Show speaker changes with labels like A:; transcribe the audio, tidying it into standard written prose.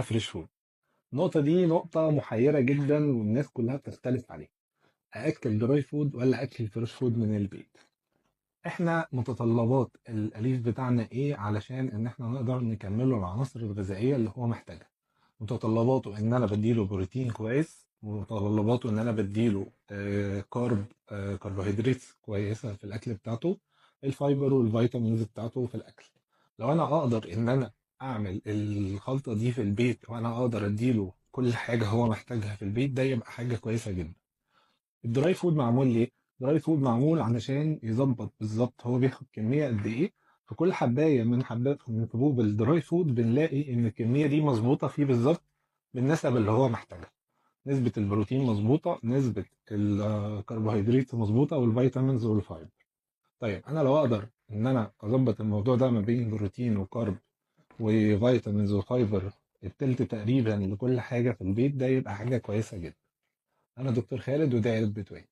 A: fresh food؟ النقطة دي نقطة محيرة جدا والناس كلها بتختلف عليها. أأكل dry food ولا أكل fresh food من البيت؟ احنا متطلبات الأليف بتاعنا ايه علشان ان احنا نقدر نكمله العناصر الغذائية اللي هو محتاجها؟ متطلباته ان انا بديله بروتين كويس، متطلباته ان انا بديله carb، كربوهيدرات كويسة في الاكل بتاعته، ال fiber وال vitamins بتاعته في الاكل. لو انا اقدر ان انا اعمل الخلطة دي في البيت وانا اقدر اديله كل حاجة هو محتاجها في البيت، ده يبقى حاجة كويسة جدا. ال dry food معمول ليه؟ dry food معمول علشان يظبط بالظبط هو بياخد كمية قد ايه في كل حباية من حبات من حبوب ال dry food. بنلاقي ان الكمية دي مظبوطة فيه بالظبط بالنسب اللي هو محتاجها. نسبة البروتين مظبوطة، نسبة الكربوهيدرات مظبوطة، وال vitamins وال fiber. طيب انا لو اقدر ان انا اظبط الموضوع ده ما بين بروتين و carb و vitamins و fiber، التلت تقريبا لكل حاجة في البيت، ده يبقى حاجة كويسة جدا. انا دكتور خالد وده عيلة بتوين.